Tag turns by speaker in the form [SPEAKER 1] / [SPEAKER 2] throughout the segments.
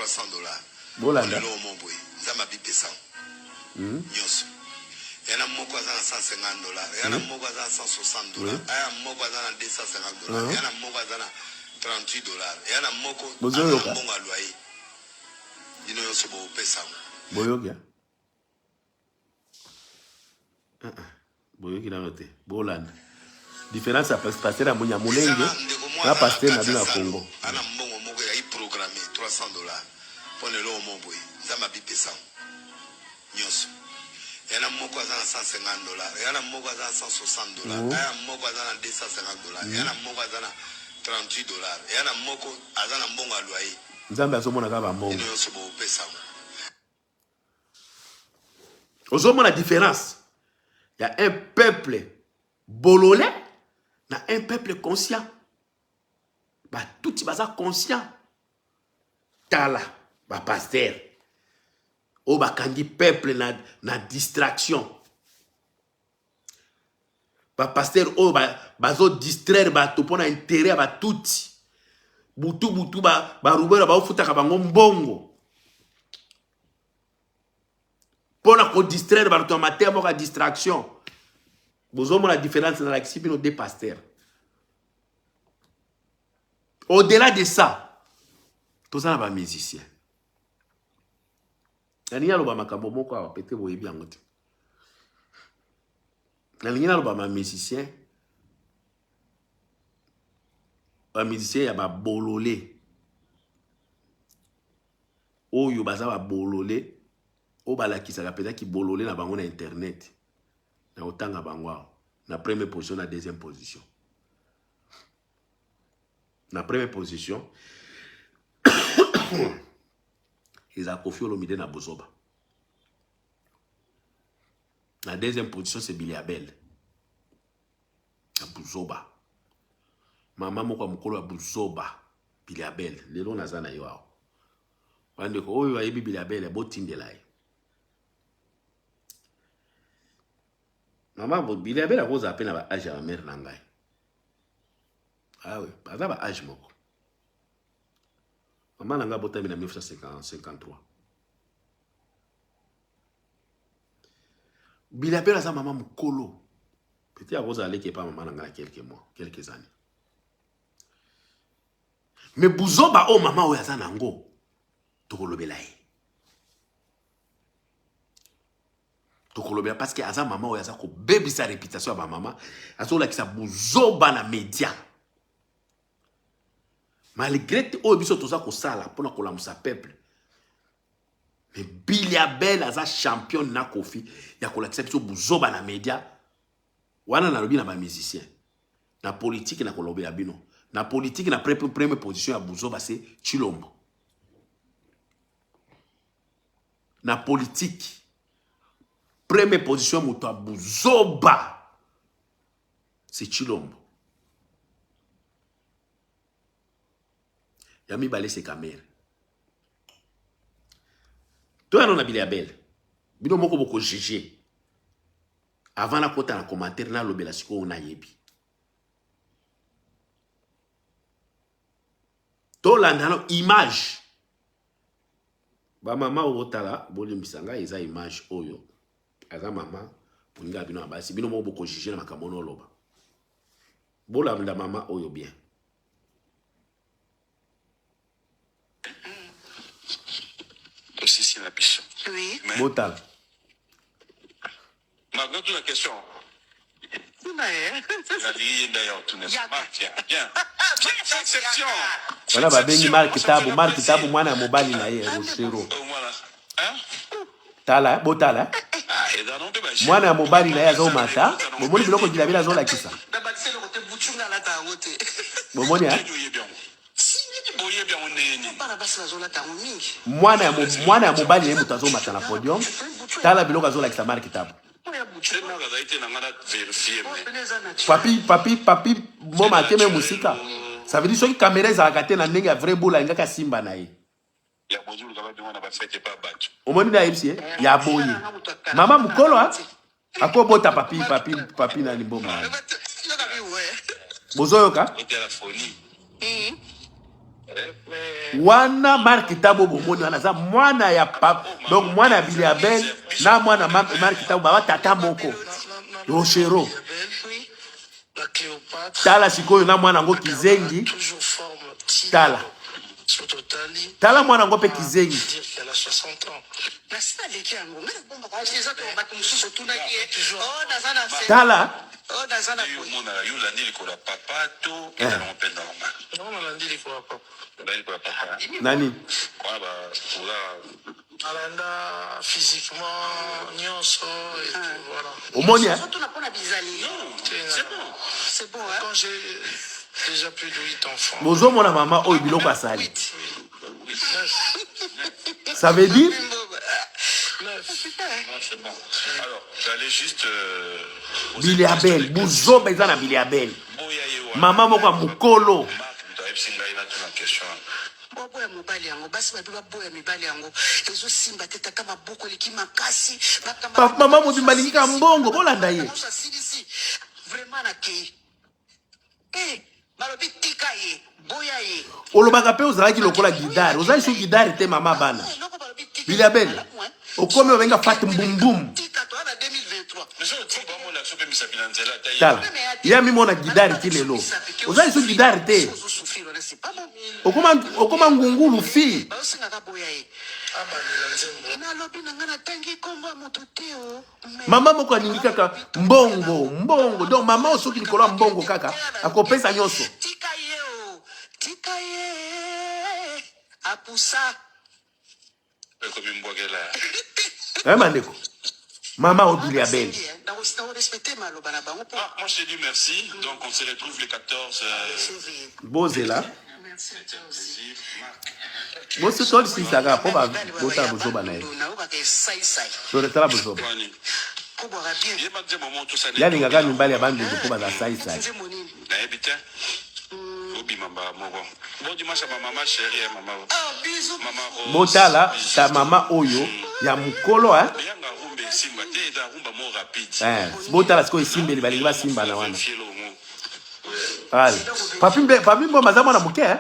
[SPEAKER 1] 300 dollars.
[SPEAKER 2] Bolanda.
[SPEAKER 1] Lelo omo boye. Nzambe abipesa nyonso. Ya na moko aza na 150 dollars, ya na moko aza na 160 dollars, ya na moko aza na 250 dollars, ya na moko aza na 38 dollars, ya na moko aza na
[SPEAKER 2] Bozoyoka.
[SPEAKER 1] mbongo ya loyer. Bino nyonso bopesa yango.
[SPEAKER 2] Boyoki. Boyoki nano te. Bolanda. Différence ya pasteur ya Munyamulenge na pasteur na bino ya Congo.
[SPEAKER 1] Ana mbongo moko ya programme 300 dollars mpo na eloko moko boye nzambe abipesa yango nyonso. Ya na moko aza na 150 dollars, ya na moko aza na 160 dollars, ya na moko aza na 250 dollars, ya na moko aza na 38 dollars, ya na moko aza na mbongo ya loyer.
[SPEAKER 2] Nzambe azomona kaka bambongo.
[SPEAKER 1] Bino nyonso bopesa yango.
[SPEAKER 2] Ozomona différence ya un peuple bololé na un peuple conscient. Batuti baza conscient. Tala ba pasteur oyo bakangi peuple na distraction. Ba pasteur oyo bazo distraire bato mpona intérêt ya batuti. Butu butu ba rubela baofutaka bango mbongo mpona kodistraire bato ya mateya moko ya distraction. Bozomona différence nalakisi bino deux pasteurs. Au-delà de ça, toza na ba musiciens. Nalingi naloba makambo moko awa pete boyebi yango te. Nalingi naloba ba musiciens, ba musiciens ya babolole oyo baza babolole oyo balakisaka mpenza kibolole na bango na internet. Na kotanga bango awa na première position na deuxième position. Na première position eza Koffi Olomide na Bozoba. Na deuxième position c'est Billy Abel na Buzoba. Mama moko ya mokolo ya Buzoba, Billy Abel lelo naza na yo awa. Bandeko oyo ayebi Billy Abel botindela ye. Mama Billy Abel akozala pe na ba age ya ba mère na ngai. Ah oui, baza ba age moko. Mama na ngai abotami na 1953. Billy Abel aza mama mokolo. Peut-être akozala leki epa mama na ngai na quelques mois, quelques années. Mais buzoba oyo mama oyo aza nango, tokolobela ye. Tokolobela parce que aza mama oyo aza kobebisa réputation ya ba mama, azolakisa buzoba na media. Malgré oyo biso toza kosala mpona kolamusa peuple, mais Billy Abel aza champion na Koffi ya kolakisa biso buzoba na media. Wana nalobi na ba musiciens, na politique na kolobela bino. Na politique na première position ya buzoba c'est Tshilombo. Na politique première position moto ya buzoba c'est Tshilombo. Ya mibale c'est Kamerhe. Toya na Billy Abel. Bino moko boko juger. Avant na kota na commentaire na lobela sikoyo nayebi. Tolanda no image. Ba mama otala bolimbisa ngai eza image oyo. Aza mama moninga bino ya basi bino moko boko juger na makambo no loba. Bolanda mama oyo bien.
[SPEAKER 3] Tosisi na biso.
[SPEAKER 4] Oui.
[SPEAKER 3] Mais
[SPEAKER 2] Botala.
[SPEAKER 3] Marc, la question.
[SPEAKER 4] Tuna ye.
[SPEAKER 3] Nalingi ye d'ailleurs tuna.
[SPEAKER 4] Yaka.
[SPEAKER 3] Marc, viens, viens. Viens, exception.
[SPEAKER 2] Wana babengi Marc Tabu, Marc Tabu mwana ya mobali na ye Rochero.
[SPEAKER 3] Oh, voilà. Hein?
[SPEAKER 2] Tala, botala.
[SPEAKER 3] Ah, eza non pe ba
[SPEAKER 2] Mwana ya mobali na ye azomata. Bomoni biloko Billy Abel azolakisa.
[SPEAKER 4] Na bakisi eloko te, buchunga alata yango te.
[SPEAKER 2] Bomoni hein?
[SPEAKER 3] Oyebi yango. Oyebi yango ndenge nini?
[SPEAKER 4] Bana basi bazolata yango mingi.
[SPEAKER 2] Mwana ya mwana ya mobali na ye moto azomata na podium. Tala biloko azolakisa Marc Tabu.
[SPEAKER 4] Oyo ya buchu.
[SPEAKER 3] Te Marc azali te na nga na vérifier mais.
[SPEAKER 4] Oyo eza naturel.
[SPEAKER 2] Papi, papi, papi, mboma ateme musika. Ça veut dire soki caméra ezalaka te na ndenge ya vrai bola alingaka simba na ye.
[SPEAKER 3] Ya bozoluka babima na ba fete pa bato.
[SPEAKER 2] Omoni nde ayebisi ye ya boye. Mama mokolo a akobota papi, papi, papi na limboma. Bozoyoka?
[SPEAKER 3] Otela folie.
[SPEAKER 2] Wana Marc Tabo bomoni wana aza mwana ya pap donc mwana ya Billy Abel na mwana Marc Tabo baba tata moko Rochero. Tala sikoyo na mwana yango kizengi. Tala. Tala mwana yango mpe kizengi. Tala.
[SPEAKER 3] Oh, naza na boye. Omonaka yo olandi likolo ya papa to
[SPEAKER 2] Eh.
[SPEAKER 3] ezala mpe normal?
[SPEAKER 5] Non, nalandi likolo ya papa.
[SPEAKER 3] Olandi likolo ya papa.
[SPEAKER 2] Nani?
[SPEAKER 3] Wana ba oza
[SPEAKER 5] Nalanda physiquement nyonso et tout, voilà.
[SPEAKER 2] Omoni hein?
[SPEAKER 4] Surtout na pona bizali.
[SPEAKER 3] C'est bon.
[SPEAKER 4] C'est bon hein?
[SPEAKER 5] Quand j'ai déjà plus de 8 enfants.
[SPEAKER 2] Bozomona mama oyo biloko asali.
[SPEAKER 4] Huit.
[SPEAKER 5] Neuf.
[SPEAKER 2] Ça veut dire
[SPEAKER 5] Neuf.
[SPEAKER 3] Non, c'est bon. Alors, j'allais juste euh,
[SPEAKER 2] Billy Abel, buzoba eza na Billy Abel.
[SPEAKER 3] Boya ye wana.
[SPEAKER 2] Mama moko ya mokolo.
[SPEAKER 3] Marc moto ayebisi ngai natuna question.
[SPEAKER 4] Boboya mobali yango, basi babi baboya mibali yango, ezosimba te. Tata maboko eleki makasi.
[SPEAKER 2] Pa- mama mobimba alingi kaka mbongo, bolanda ye.
[SPEAKER 4] Asilisi vraiment nakei. Eh, balobi tika ye, boya ye.
[SPEAKER 2] Olobaka mpe ozalaki lokola gidare, ozali so gidare te mama bana.
[SPEAKER 4] Eloko balobi tika.
[SPEAKER 2] Billy Abel, okomi obenga Fat Mbumbum.
[SPEAKER 4] Tika toa na 2023.
[SPEAKER 3] Mais oyo ti bamona biso mpe misapi na nzela ata ye.
[SPEAKER 2] Tala, ye amimona gidare ti lelo. Ozali so gidare te.
[SPEAKER 4] Ozosouffrir wana, c'est pas bon.
[SPEAKER 2] Okoma okoma ngungulu fille.
[SPEAKER 4] Baosengaka boya ye.
[SPEAKER 5] Abandela nzembo.
[SPEAKER 4] Nalobi na ngai natangi nkombo ya moto te o. Mais-
[SPEAKER 2] Mama moko alingi kaka mbongo, mbongo. Donc mama oyo soki likolo ya mbongo kaka akopesa nyonso.
[SPEAKER 4] Tika ye o, tika ye apusa.
[SPEAKER 3] Ekomi mbwakela.
[SPEAKER 2] Eh bandeko. Mama oyo Billy Abel.
[SPEAKER 4] Nakorespecte maloba na bango mpo
[SPEAKER 3] Ah, moi je te dis merci. Donc on se retrouve le 14 euh,
[SPEAKER 4] février.
[SPEAKER 2] Bozela.
[SPEAKER 4] Merci à toi aussi.
[SPEAKER 3] Marc.
[SPEAKER 2] Bosi tolisisaka mpo ba botala bozoba na ye.
[SPEAKER 4] Nayokaka esaisai.
[SPEAKER 2] Totala bozoba.
[SPEAKER 3] Wani.
[SPEAKER 4] Kobwaka bien.
[SPEAKER 3] Yeba nzembo moko tosala.
[SPEAKER 2] Ye alingaka mibali ya bandundu mpo baza saisai.
[SPEAKER 4] Nzembo nini?
[SPEAKER 3] Nayebi te. Obima mbala moko. Bon dimanche à ma maman chérie, hein, maman.
[SPEAKER 4] Oh, bisous.
[SPEAKER 3] Maman Rose.
[SPEAKER 2] Botala ta mama oyo ya mokolo hein?
[SPEAKER 3] Yanga rumba esimba te, eza rumba mo rapide.
[SPEAKER 2] Eh, botala sikoyo esimbeli balingi basimbana wana.
[SPEAKER 3] Fielo mo.
[SPEAKER 2] Ale. Papi Mbe, Papi Mboma aza mwana moke hein?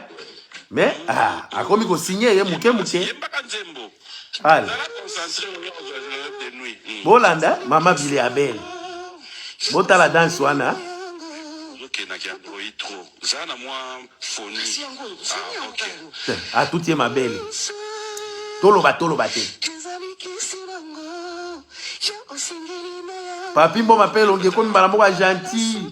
[SPEAKER 2] Mais ah, akomi kosigne ye moke moke.
[SPEAKER 3] Yembaka nzembo.
[SPEAKER 2] Ale.
[SPEAKER 3] Zala concentré de nuit.
[SPEAKER 2] Bolanda mama Billy Abel. Botala danse wana.
[SPEAKER 3] Ozokendaki Android trop. Zala na mwa phone.
[SPEAKER 4] Kasi yango, soni
[SPEAKER 3] Ah,
[SPEAKER 4] yango
[SPEAKER 3] ok.
[SPEAKER 4] kaka.
[SPEAKER 2] Atuti ye mabele. Toloba toloba te.
[SPEAKER 4] Ezali kisi nango, yo osengeli na ya.
[SPEAKER 2] Papi Mboma mpe elongi ekomi mbala moko ya gentil.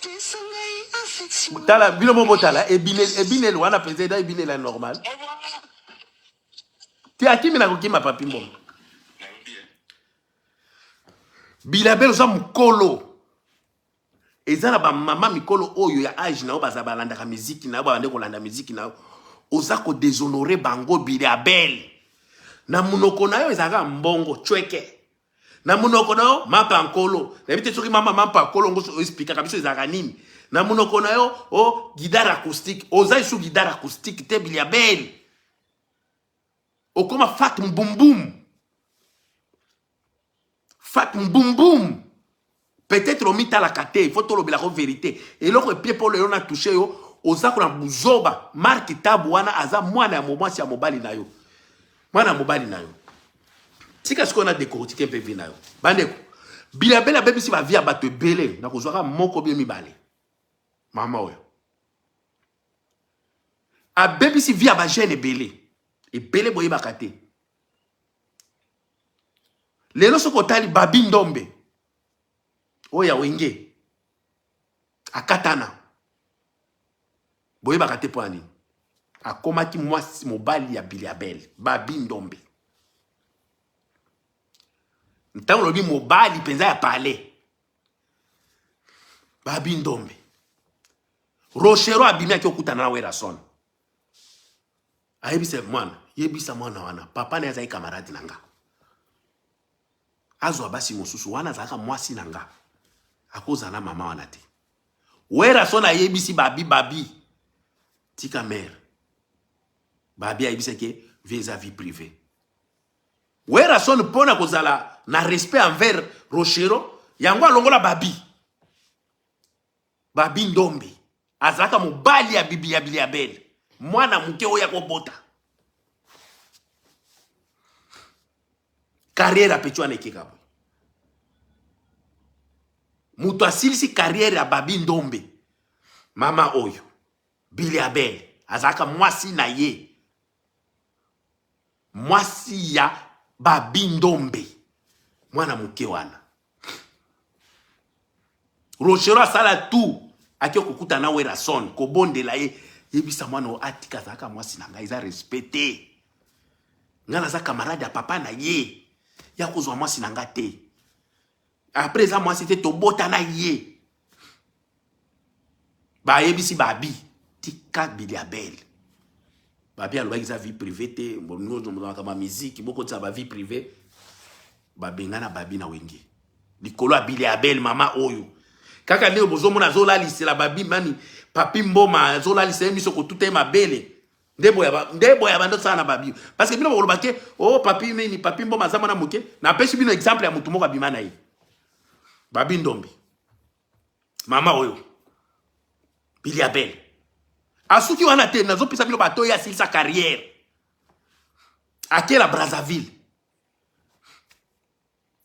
[SPEAKER 4] Pesa ngai affection.
[SPEAKER 2] Tala bino mo botala ebineli ebineli wana mpenza eza ebineli ya normal. Te akimi na kokima Papi Mboma. Bilabel oza mokolo. Eza na bamama mikolo oyo ya age na yo baza balandaka miziki na yo, babande kolanda miziki na yo. Oza kodeshonore bango Bilabel. Na monoko na yo ezalaka mbongo chweke. Na monoko na yo mapa nkolo. Nayebi te soki mama mapa nkolo ngo expliquaka biso ezalaka nini. Na monoko na yo o guitare acoustique. Oza lisusu guitare acoustique te Bilabel. Okoma Fat Mbumbum. Fat Mbumbum. Peut-être omitalaka te, il faut tolobelaka vérité. Eloko epie mpo lelo na touche yo, oza kona buzoba. Marc Tabu wana aza mwana ya mwasi ya mobali na yo. Mwana ya mobali na yo. Tika sikoyo na décortiquer mpe vie na yo. Bandeko, Bilabel abebisi ba vie ya bato ebele na kozwaka moko bie mibale. Mama oyo. Abebisi vie ya ba jeune ebele. Ebele boyebaka te. Lelo soki otali Babi Ndombe oyo ya Wenge akatana, boyebaka te mpo ya nini akomaki mwasi mobali ya Billy Abel. Babi Ndombe, ntango olobi mobali mpenza ya palais, Babi Ndombe. Rochero abimi aki okutana na Werrason, ayebisa mwana, yebisa mwana wana papa na ye azali camarade na nga, azwa basi mosusu wana azalaka mwasi na nga, akozala na mama wana te. Werrason ayebisi Babi, Babi tika mare. Babi ayebisaki vie eza vie privée. Werrason mpona kozala na respect envers Rochero, yango alongola Babi. Babi Ndombe azalaka mobali ya Bibi ya Billy Abel. Mwana moke oyo akobota. Carrière ya petit wana ekeka boye. Moto asilisi carrière ya Babi Ndombe. Mama oyo Billy Abel azalaka mwasi na ye. Mwasi ya Babi Ndombe. Mwana moke wana. Rochero asala tout ake kokuta na Werrason kobondela ye yebisa mwana oyo atika azalaka mwasi na ngai eza respect te ngai naza camarade ya papa na ye ya kozwa mwasi na ngai te après eza mwasi te tobotana ye bayebisi babi tika biliabel babi alobaki eza vie privée te makambo ya miziki bokotisa ba vie privée babengana babi na wenge likolo ya biliabel mama oyo kaka ndenge bozomona azolalisela babi mani papi mboma azolalisa ye miso kotuta ye mabele nde boya nde boya bando sala na babi parce que bino bokoloba ke oh papi nini papi mboma aza mwana moke napesi bino exemple ya motu moko abima na ye babi ndombe mama oyo biliabel asuki wana te nazopesa bino bato oyo asilisa carrière akela brazzaville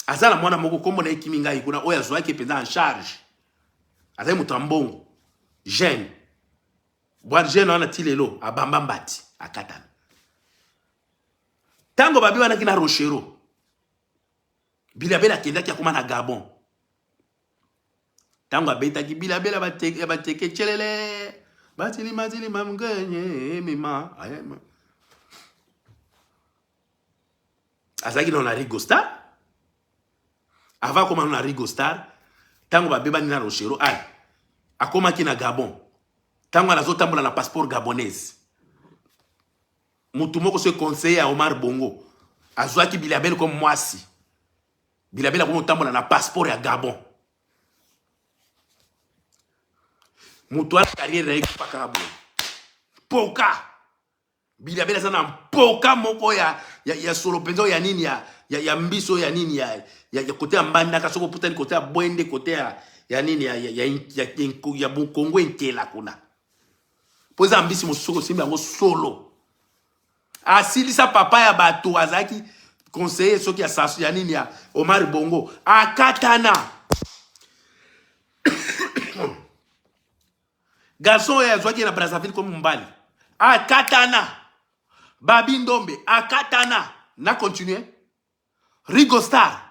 [SPEAKER 2] aza na mwana moko nkombo na ye kimi ngai kuna oyo azwaki mpenza en charge azali moto ya mbongo jeune bwa jeune wana ti lelo abamba mbati akatana ntango babiwanaki na rochero bilabela akendaki akoma na gabon ntango abetaki bilabela ya bateke celele batilimatilima mgenye mima azalaki nano na Rigo Star avant akoma nano na Rigo Star ntango babebani na Rochero al akomaki na Gabon ntango wana azotambola na passeport gabonaise motu moko soki conseiller ya Omar Bongo azwaki Bilabel comme mwasi Bilabel akomi kotambola na passeport ya Gabon moto wana carrière na ye ekufaka boye poka Bilabela aza na mpoka moko ya, ya, ya solo mpenza oyo ya nini ya, ya, ya mbiso ya nini ya, ya, ya kote ya mbandaka soki oputani kote ya bwende kote ya, ya nini ya, ya, ya, ya, ya, ya bokongo enkela kuna mpo eza mbisi mosusu soki osimbi yango solo asilisa papa ya bato azalaki conseiller soki ya sasu ya nini ya Omar Bongo akatana Garçon oyo azwaki na Brazzaville comme mobali akatana. Babi Ndombe akatana. Na continuer. Rigo Star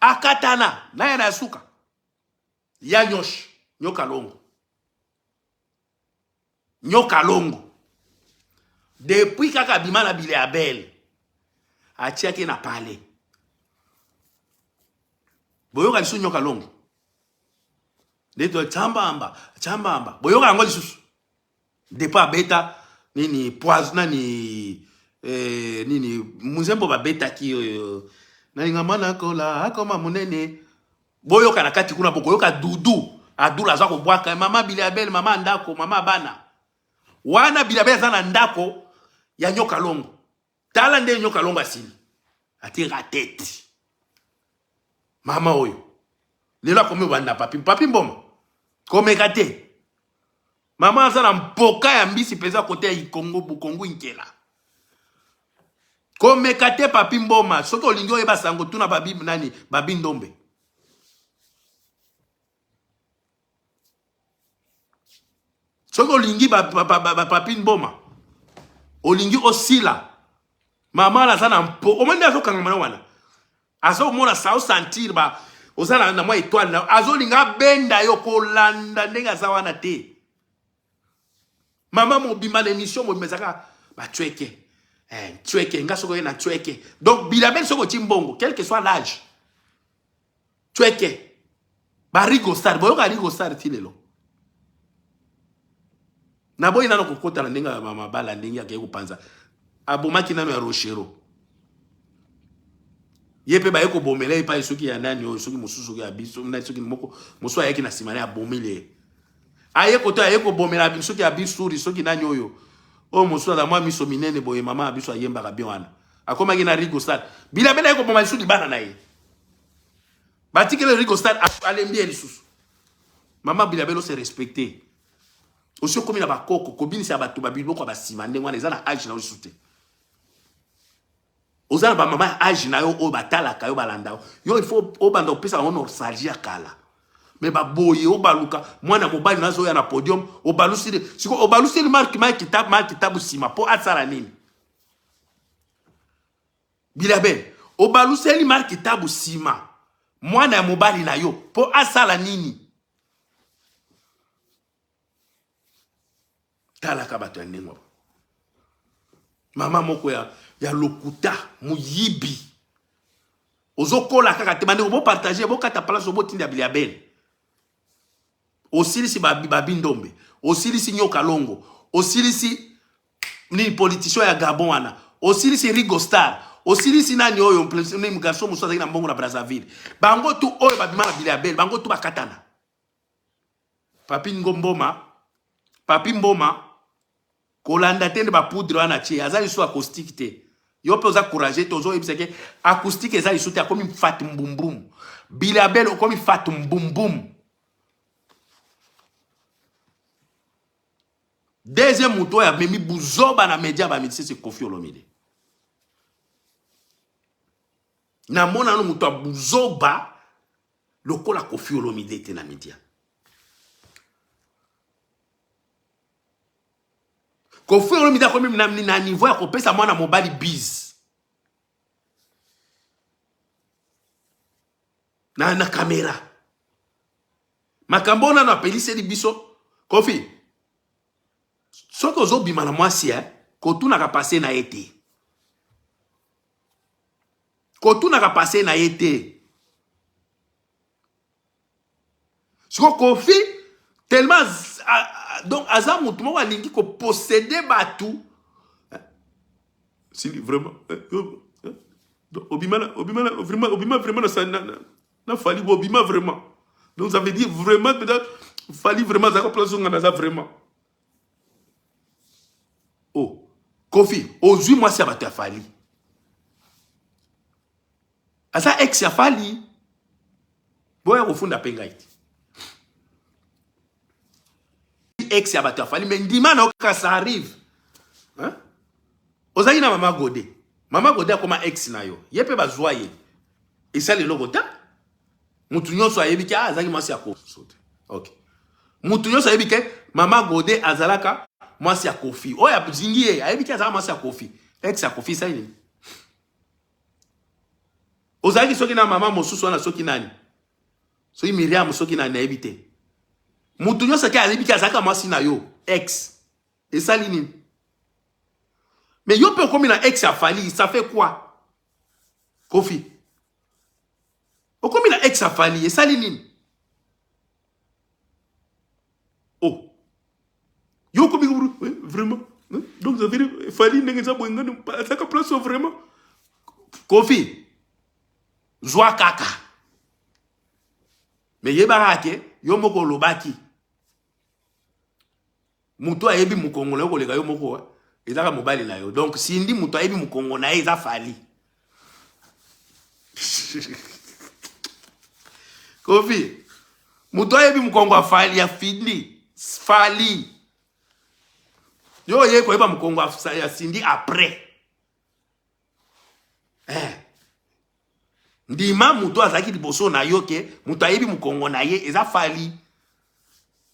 [SPEAKER 2] akatana naye na suka. Ya nyosh nyoka longo. Nyoka longo. Depuis kaka bima na bile Abel atiaki na palais. Boyoka lisusu nyoka longo. nde to chambamba chambamba boyoka yango lisusu depuis abeta nini poison nani eh, nini muzembo babetaki oyo nalinga mwana akola akoma monene boyoka na kati kuna bokoyoka dudu adula aza kobwaka mama biliabel mama ndako mama bana wana biliabel aza na ndako ya nyoka longo tala nde nyoka longo asili atira tete mama oyo lelo akomi obanda papi papi mboma komeka te mama aza na mpoka ya mbisi mpenza kote ya ikongo bukongo inkela komeka te papi mboma soki olingi oyeba sango tuna babi nani babi ndombe soki olingi bapapi mboma olingi osila mama wana aza na mpo omoni nde azokangama na wana azomona sao sentir ba oza na, na mwa etoile na azolinga abenda yo kolanda ndenge aza wana te mama mobimba na émission mobimba ezalaka batweke eh, tweke nga soki oye na tweke donc bilabeli soki oti mbongo quel que soit l'âge Tweke. Ba Rigo Star, boyoka Rigo Star ti lelo. Naboyi nano kokota na ndenge ya mabala ndenge akei kopanza. Abomaki nano ya Rochero. Ye mpe baye kobomela ye epai soki ya nani oyo soki mosusu soki ya biso nani soki moko mosusu ayaki na nsima na ye abomeli ye. Aye koto aye kobomela soki ya bisuri soki nani oyo oyo mosusu aza mwa miso minene boye mama ya biso ayembaka bien wana. Akomaki na Rigo Star. Bilabela ye koboma lisusu libana na ye. Batikele Rigo Star alembi ye lisusu. Mama Bilabelo se respecter. Osi okomi na bakoko, kobinisa bato ba biloko ya basima ndenge wana eza na age na yo lisusu te. Oza na ba mama ya age na yo oyo batalaka yo, balanda yo. Yo il faut obanda kopesa bango nostalgie ya kala. Mais baboye obaluka mwana mobali na azoya na podium obalusi siko obalusi Mark Mike Tabu Mike Tabu sima po asala nini? Bilabe obaluseli Mark Tabu sima mwana ya mobali na yo po asala nini? Talaka bato ya ndenge wana. Mama moko ya, ya lokuta, moyibi. Ozokola kaka te bandeko bo partager, bokata place botinda biliabele. Osilisi babi, babi ndombe, osilisi nyoka longo, osilisi nini politicien ya Gabon wana, osilisi Rigo Star, osilisi nani oyo nini garçon mosusu azalaki na mbongo na Brazzaville. Bango tu oyo babima na biliabele, bango tu bakatana. Papi Ngomboma, Papi Mboma, kolanda te nde ba poudre wana tie, aza lisusu acoustique te. Yo pe oza courageux te, ozo yebisa ke acoustique eza lisusu te, akomi fat mbumbum. Bilabel okomi fat mbumbum. Deuxième moto oyo amemi buzoba na media ba musiciens c'est Koffi Olomide. Namona nano moto ya buzoba lokola Koffi Olomide te na media. Koffi Olomide akomi na, na niveau ya kopesa mwana mobali bise na, na kamera makambo oyo nano apeliseli biso Koffi soki ozobima na mwasi eh, kotunaka passe na ye te kotunaka passe na ye te siko Koffi tellement donc aza motu moko alingi koposede bato sili vraiment eh, eh, donc obima obima vraiment obima vraiment na, na, na Fally obima vraiment donc ça veut dire vraiment peut-être Fally vraiment azalaka place onga naza vraiment oh Koffi ozwi mwasi ya bato ya Fally aza ex ya Fally boya kofunda mpe ngai te ex ya bato ya Fally mais ndima na yo kaka ça arrive hein? Ozalaki na mama Gode, mama Gode akoma ex na yo, ye mpe bazwa ye esali eloko te. Mutu nyonso ayebi ke ah, azalaki mwasi ya Koffi. Okay. Mutu nyonso ayebi ke mama Gode azalaka mwasi ya Koffi. Oyo azingi ye ayebi ke azalaka mwasi ya Koffi. Ex ya Koffi esali nini? Ozalaki soki na mama mosusu wana soki nani? Soki Miriam soki nani nayebi te. Mutu nyonso ke ayebi ke azalaka mwasi na yo ex. Esali nini? Mais yo pe okomi na ex ya Fally, ça fait quoi? Koffi. Okomi na ex ya Fally, esali nini? Oh. Yo okomi vraiment. Donc ça veut dire Fally ndenge eza boye ngani azaka place vraiment. Koffi. Zwa kaka. Mais yebaka ke yo moko olobaki. Mutu ayebi mukongo na yo koleka yo moko eh, ezaka mobali na yo. Donc Cindy mutu ayebi mukongo na ye eza Fally. Koffi, mutu ayebi mukongo ya Fally ya Cindy, Fally. Yo oye koyeba mukongo ya Cindy après. Eh. Ndima moto azalaki liboso na yo ke moto ayebi mokongo na ye eza Fally.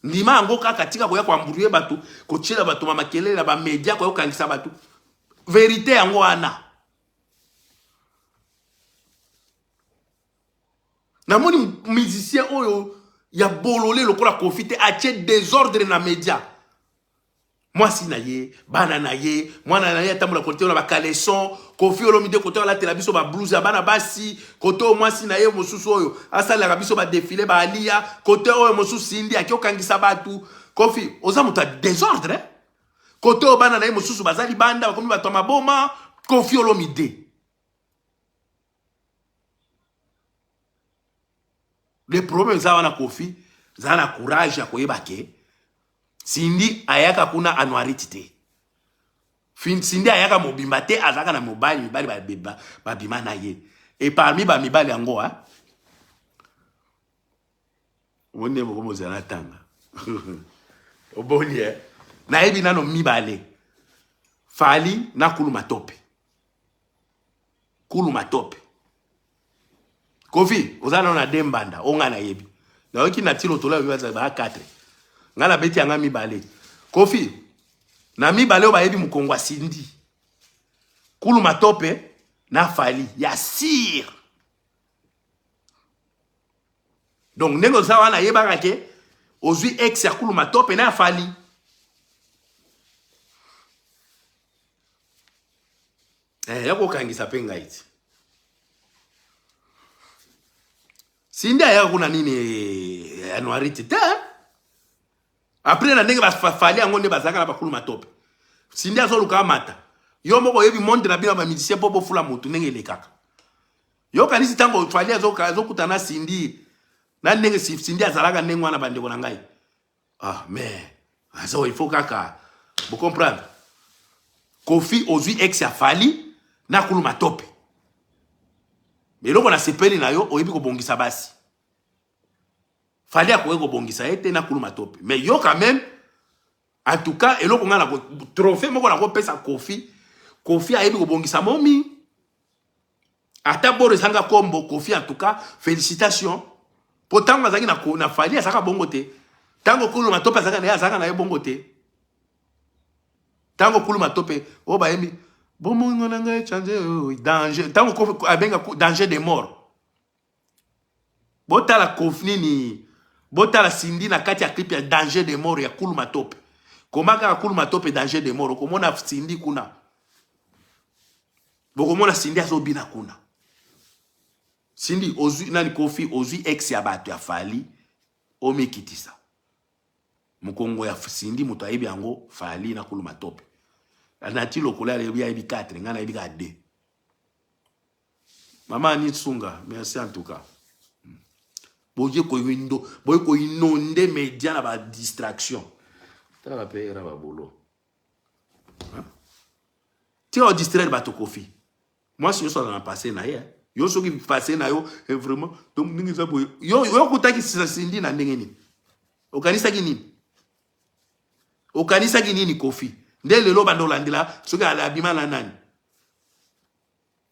[SPEAKER 2] Ndima yango kaka, tika koya koambrouye bato, kotiela bato makelele na bamedia, koya kokangisa bato. Verite yango wana. Namoni musicien oyo ya bolole lokola Koffi te atie desordre na media. Mwasi na ye, bana na ye, mwana na ye atambola kote na ba caleçon, Koffi Olomide kote alatela biso ba blouse ya bana basi, kote oyo mwasi na ye mosusu oyo asalelaka biso ba defile ba alia, kote oyo mosusu Cindy ake okangisa batu. Koffi oza moto ya desordre eh? Kote oyo bana na ye mosusu baza libanda bakomi bato ya maboma, Koffi Olomide. Le problème eza wana Koffi, zala na courage ya koyeba ke Cindy ayaka kuna anuarite te. Cindy ayaka mobimba te, azalaka na mobali, mibali babima na ye. Et parmi ba mibali yango hein. Omoni nde bokomi ozala na tanga. Oboni eh. Nayebi nano mibale. Fally na Kulu Matope. Kulu Matope. Kofi, oza nano na Dembanda, o nga nayebi. Nayoki na tilo tola yo ba 4. Nga na beti yanga mibale. Kofi, na mibale oyo bayebi mokongo ya Cindy. Kulu Matope na Fally ya sire. Donc ndenge oza wana yebaka ke ozwi ex ya Kulu Matope na ya Fally. Eh, ya kokangisa mpe ngai ti. Cindy ayaka kuna nini eh, anuarite te. Après na ndenge bafali yango nde bazalaka na bakulu matope. Cindy azoluka amata. Yo moko oyebi monde na bino ba musicien mpo bofula motu ndenge elekaka. Yo kanisi ntango Fally azokutana na Cindy na ndenge Cindy azalaka ndenge wana bandeko na ngai. Ah mais azo il faut kaka bo comprendre. Koffi ozwi ex ya Fally na kulu matope. Mais eloko na sepeli na yo oyebi kobongisa basi. Fally akoki kobongisa ye te na kulu matope. Mais yo quand même en tout cas eloko nga na trophée moko nakopesa Koffi. Koffi ayebi kobongisa momi. Ata boro ezanga kombo Koffi en tout cas félicitations. Po tango azalaki na na Fally azalaka bongo te. Tango kulu matope azalaka na ye azalaka na ye bongo te. Tango kulu matope oyo bayembi bomongo na ngai change oh, danger. Tango Koffi abenga danger de mort. Botala Koffi nini botala Cindy na kati ya clip ya danger de mort ya kulu matope. Koma kaka kulu matope danger de mort okomona Cindy kuna. Bokomona Cindy azobina kuna. Cindy ozwi nani Koffi ozwi ex ya bato ya Fally omikitisa. Mokongo ya Cindy moto ayebi yango Fally na kulu matope. Nati lokola ayebi ayebi 4 ngai nayebi kaka 2. Maman Annie Tsunga, merci en tout cas. Boye koyindo, boye koinonde media na ba distraction. Tala pe era ba boulot. Tika distraire bato Koffi. Mwasi nyonso aza na passé na ye. Yo soki passé na yo eh, vraiment donc ndenge eza boye. Yo yo okutaki Cindy na ndenge nini? Okanisaki nini? Okanisaki nini Koffi? Nde lelo banda olandela soki abima na nani?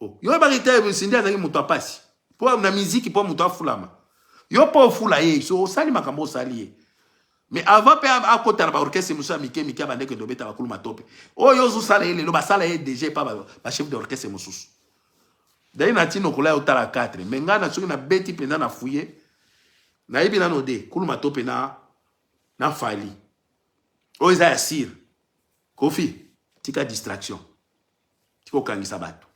[SPEAKER 2] Oh, yo oyebaki te Cindy azalaki moto ya pasi. Po na miziki po moto afulama. Yo po ofula ye, so osali makambo osali ye. Mais avant pe akota na ba orchestre mosusu ya mike mike abandaki kende obeta bakulu matope. Oyo ozosala ye lelo basala ye déjà epa ba chef d'orchestre mosusu. D'ailleurs na tino kola otala 4 mais ngai na soki na beti mpenza na fouille nayebi nano de kulu matope na na Fally. Oyo eza ya sire. Koffi tika distraction. Tika okangisa bato.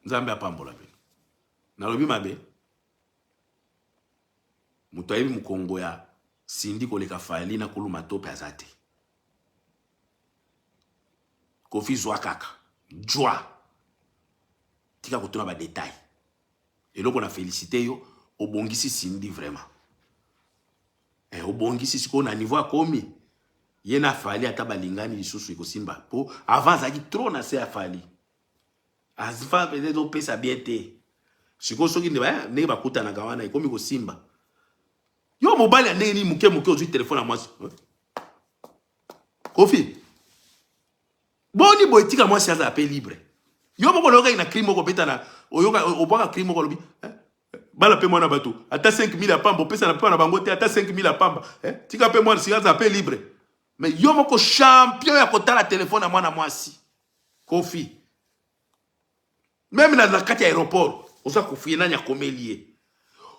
[SPEAKER 2] Nzambe apambola bino. Nalobi mabe? Moto ayebi mokongo ya Cindy koleka Fally na Kulu Matope aza te. Koffi zwa kaka. Jwa. Tika kotuna ba detail. Eloko na felicite yo, obongisi Cindy vraiment. Eh, obongisi sikoyo na niveau akomi. Ye na Fally ata balingani lisusu ekosimba po avant azalaki trop na se ya Fally. Azifa peut-être opesa bien te. Sikoyo soki ndenge bakutanaka wana ekomi kosimba. Yo mobali ya ndenge nini moke moke ozwi telefone ya mwasi. Koffi. Boni boye tika mwasi azala pe libre. Yo moko oyokaki na cri moko obeta na oyoka obwaka cri moko olobi eh? Bala pe mwana bato ata 5000 ya pamba opesa na pe na bango te ata 5000 ya pamba eh? Tika pe mwana sika azala pe libre. Mais yo moko champion ya kotala telefone ya mwana mwasi. Koffi. Meme na kati ya aéroport oza kofuye nani akomeli ye.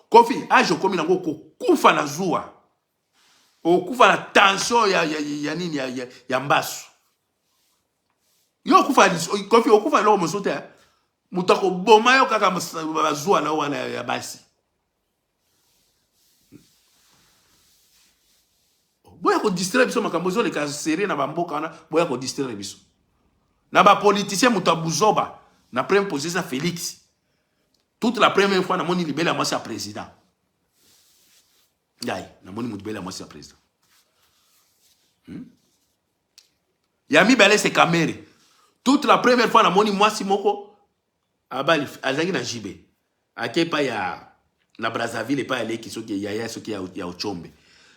[SPEAKER 2] Koffi age okomi nango kokufa na zuwa. Okufa na tension ya, ya, ya nini ya, ya, ya mbasu. Yo okufa Koffi okufa eloko mosusu te. Moto akoboma yo kaka bazuwa na yo wana ya basi. Boya ko distraire biso makambo ezoleka serie na bamboka wana, boya ko distraire biso. Na ba politicien moto ya buzoba na première position eza Félix. Toute la première fois namoni libele ya mwasi ya président. Ngai namoni moto libele ya mwasi ya président. Ya mibale c'est Kamere. Toute la première fois namoni mwasi moko abali azalaki na JB. Ake pa ya Na Brazzaville epai aleki soki yaya soki ya, ya Ochombe.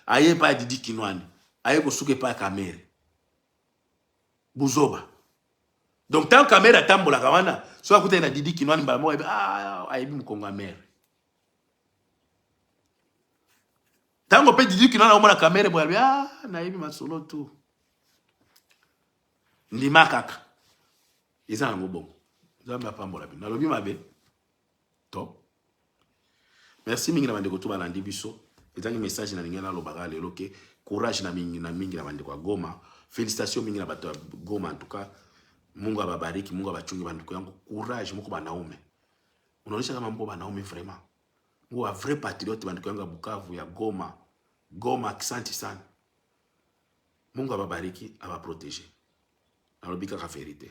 [SPEAKER 2] Aye epai ya Didi Kinwani. Aye kosuka epai ya Kamere. Buzoba. Donc tant Kamere atambolaka wana, soki akutani na Didi Kinwani mbala moko ayebi ah, ayebi mokongo ya mere. Tango pe Didi Kinwani akomona Kamere boye alobi ah, nayebi masolo tout. Ndima kaka. Eza yango bongo. Nzambe apambola bino. Nalobi mabe. To. Merci mingi na bandeko to balandi biso. Ezangi message na lingi nalobaka lelo ke courage na mingi na mingi na bandeko ya Goma. Félicitations mingi na bato ya Goma en tout cas. Mungu ababariki, Mungu abachunge bandeko yangu. Courage moko banaume. Unaonyesha kama mko banaume vraiment. Mungu wa vrai patriote bandeko yangu ya Bukavu, ya Goma. Goma aksanti sana. Mungu ababariki, abaproteger. Nalobi kaka verite.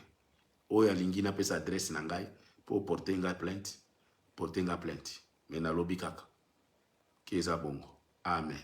[SPEAKER 2] Oyo alingi napesa adresse na ngai po porter ngai plainte, porter ngai plainte. Mais nalobi kaka ke eza bongo. Amen.